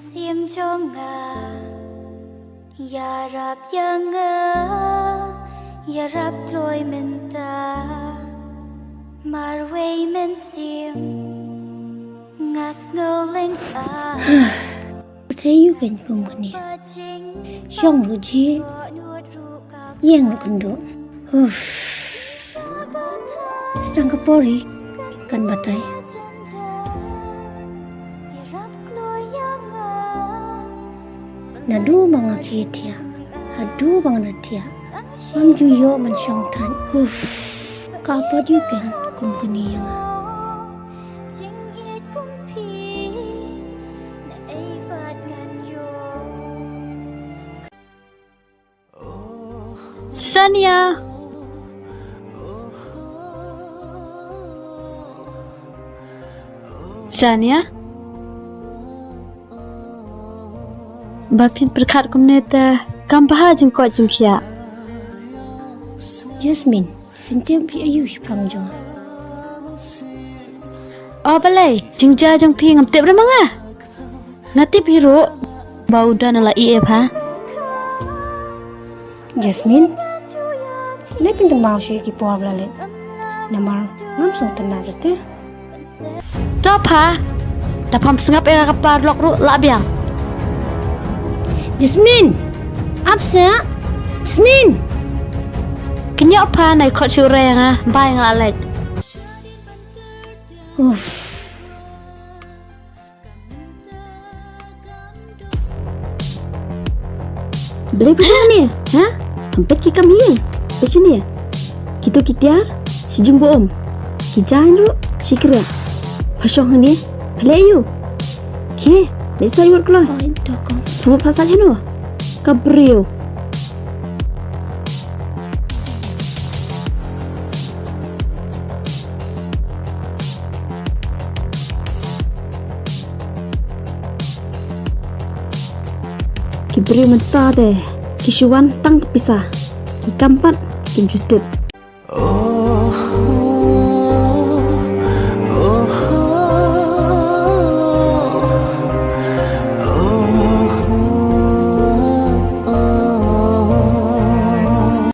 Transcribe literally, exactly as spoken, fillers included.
Sim jong nga, ïarap ïa nga, ïarap kloi mynta. Marwei mynsiem, nga sngew lyngkha. Te ïu kein kum kane. Shong ruh jhieh, ïeng ruh kynduh. Uff. Sa tang ka por hi kan batai. Naduh ba nga khie thiah haduh ba nga da thiah, ngam ju ïoh ban shong thait. Uff. Ka apot ïu kein kum kane ïa nga. Sania. Sania. Ba phin pyrkhat kumne te kam bha jingkoit jingkhiah. Jasmine, phin tip ïa u shipang jong nga. O balei, jingjia jong phi ngam tip re ma nga. Nga tip hi ruh ba u don la ïa pha. Jasmine, ne phin kynmaw shi ki por ba la leit. Namar ngam sngewtynnat re te. To pha, da pham sngap ïa ka paralok ruh la biang. Jasmine, ap sa. Jasmine. Kynjoh pha, nai khot shu re nga, bai nga la leit. Uff. Balei phi don ne? Ha? Hampet ki kam ïing. Peit shane. Kito ki tiar shi jingbuh um. Ki jaiñ ruh shi kriah. Pha shong hangne. Pha leh ïu. Khie, leit sa ïuh kloi. Oi, dokong. Pha mut pha sat heno. Ka briew. Ki briew mynta te ki shu wan tang ka pisa, ki kam pat kim ju tip.